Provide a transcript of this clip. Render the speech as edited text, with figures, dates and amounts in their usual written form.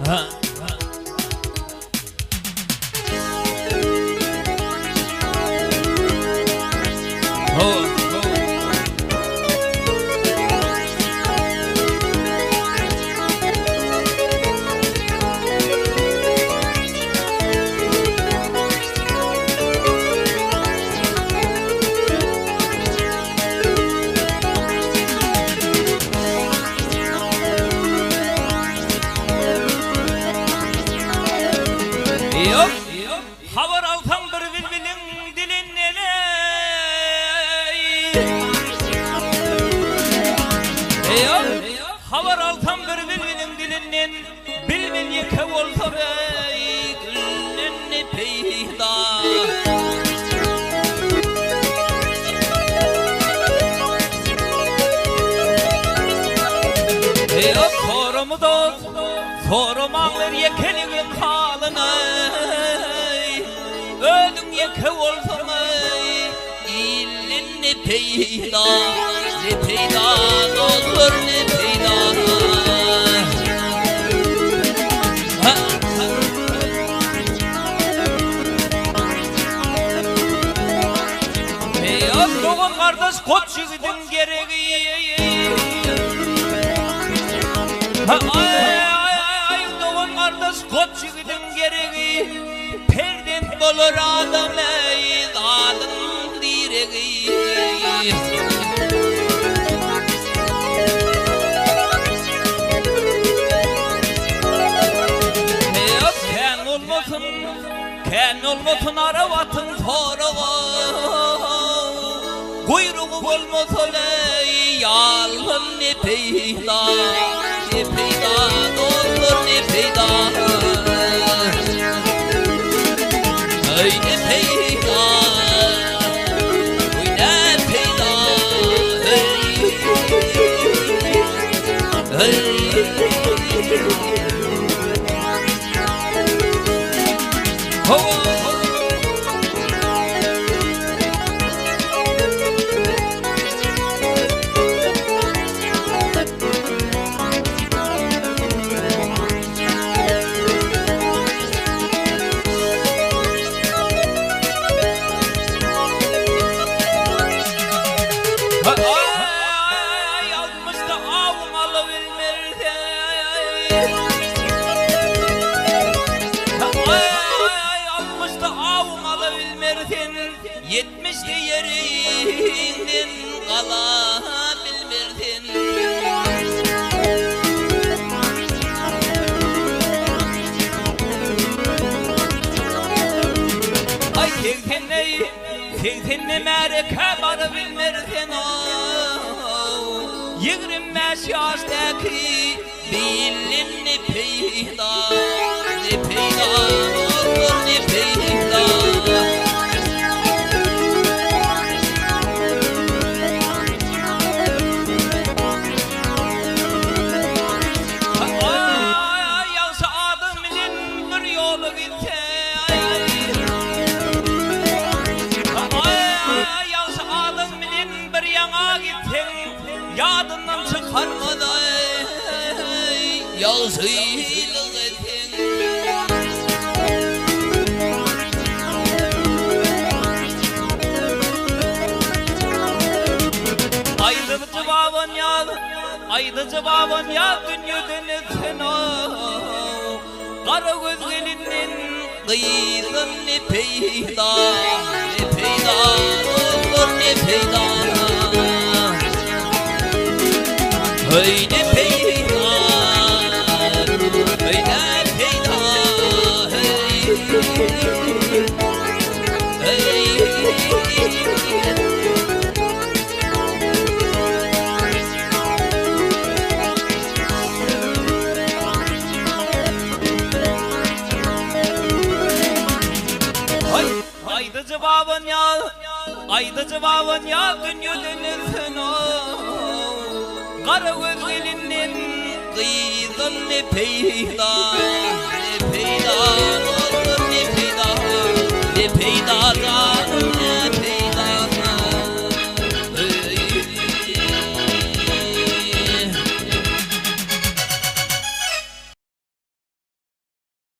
Ha. Ho. Ýok, habar alsaň bir bilbiliň dilinden eý. Ýok, habar alsaň bir bilbiliň dilinden, bilbil ýeke bolsa eý, gülden ne peýda. Ýok, sorama dost, Soramaňlar ýekeligiň halyny, Özüň ýeke bolsaň, ilden ne peýda, Ne peýda, dostlar, ne peýda. Dogan-gardaş goç ýigidiň geregi. Aý dogan gardaş goç ýigidiň geregi Perzent bolar adam eý zadyň diregi. Kän bolmasyn, kän bolmasyn arap atyň soragy. Guýrugy bolmasa leý, ýalyn ne peýda, ne peýda, dostlar, ne peýda. Eý, ne peýda, oý, ne peýda, eý, eý. Hawa. Ýetmişde ýeriňden gala bilmersen. Aý segsende, segsende märekä bara bilmersen-ow. 25 ýaşdaky Bildim ne peýda, ne peýda, dostlar, ne peýda. Aý, ýagşy adam bilen bir ýola gitseň, Aý, ýagşy adam bilen bir ýaňa gitseň, Ýadyndan çykarmaz aý ýagşylyk etseň. Aýdyjy Babanyýaz, aýdyjy Babanyýaz dünýeden ötsen-ow, Gara göz gelinden gyzdan ne peýda, ne peýda, dostlar, ne peýda. Höý, ne peýda, höý, ne peýda, höý, höý. Haý, aýdyjy Babanyýaz, aýdyjy Babanyýaz dünýeden ötsen-ow, Gara göz gelinden gyzdan ne peýda, ne peýda.